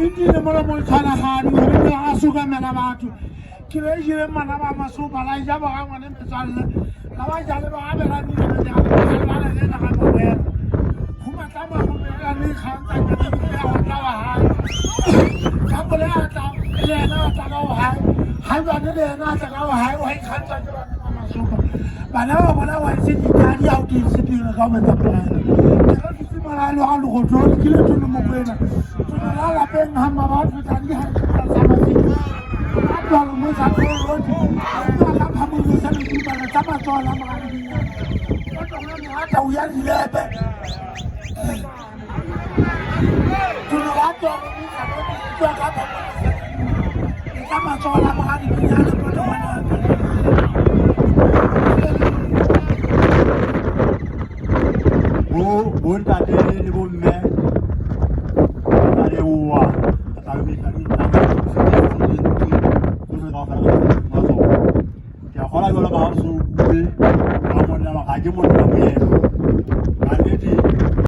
Intile mola mo tshwanagadi gore ke a sokamela batho ke be jele mana ba masopa la ja ba ngwane metswalle la ba jale ba abela nile ga mabela go matlama go bela le kgang tsa ke ya go tla wa hae ka bole a tla le ena a tla ka o hae ha jwane le ena a tla ka o hae wa ikgantsa ke bana ba masopa bana ba bona wa se ditadi ha o ke se dire ka o metsa pela ke re ke mala lo ga logo ke le tlo mo kwena la lapeng ha ma batho tla di ha tsa matsi a tlo mo sa tlo ro di a ka pha mo sa le di ba tsa matsoho la mogare di o tlo mo ha ta o ya dilepe ke no ba tlo mo sa tlo ka pha mo tsa matsoho la mogare di ya le tlo ngwana. Bo bontate le bomme ba leboha ka ke a kgola jwalo ka ha o so bue ka monna ga ke monna moetlo.